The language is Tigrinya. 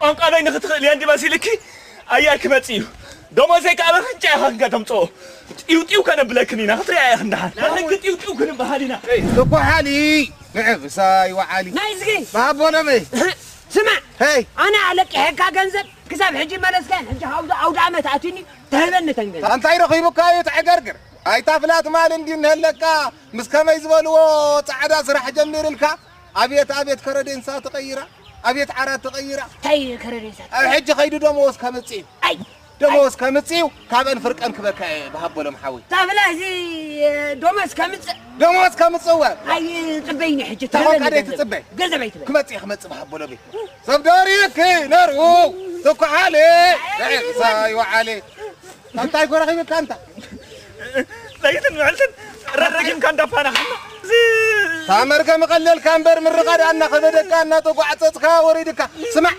ቋንቋ በይ ንኽትኽእል እየ እንዲ መሲልኪ ኣያር ክመጽእ እዩ። ደሞዘይ ከኣ በፍንጫ ኢኻ ክንከ ተምጽኦ። ጢው ጢው ከነብለክን ኢና፣ ክትሪኣ ኢኽን ደሓን። ሕጊ ጢው ጢው ክንበሃል ኢና። ትኩሓሊ ንዕብሳይ ወዓሊ ናይ ዝጊ ባቦ ነመይ። ስማዕ፣ ሄይ። ኣነ ኣለቂሐካ ገንዘብ ክሳብ ሕጂ መለስካን፣ ሕጂ ሃውዚ ኣውደ ኣመት ኣትኒ ተህበኒ ተን ገንዘብ። እንታይ ረኺቡካ እዩ ትዕገርግር? ኣይታ ፍላት ማል እንዲ እንህለካ ምስ ከመይ ዝበልዎ ጻዕዳ ስራሕ ጀሚርልካ? ኣቤት ኣቤት ከረዴንሳ ተቐይራ፣ ኣቤት ዓራት ተቐይራ። እንታይ ከረዴንሳ ኣብ ሕጂ ከይዱ ደመወዝ ከምጽእ እዩ። ኣይ ደመወዝ ከምጽእ እዩ። ካብአን ፍርቀን ክበካ እየ ብሃቦሎም ሓወይ። ታፍላ እዚ ደሞዝ ከምጽእ ደመወዝ ከምጽእ እወ። ኣይ ጽበይኒ ሕጂ ተቐምቃ ትህበኒ ደይ ገንዘብ። ትጽበይ? ገንዘብ ኣይትበል። ክመጽእ እየ ክመጽእ ብሃቦሎም እየ። ሰብ ደሪክ ነሩ ትኩሓለ። ዛይ ወዓለ። እንታይ ኮ ረኺብካ ኣንታ? ለይትን ምዕልትን ረረጊምካ እንዳፋናኸና። እዚ ታመርገ ምቐለልካ እምበር ምርቓድ ኣና ከበደካ እና ተጓዕጸጽካ ወሪድካ። ስማዕ፣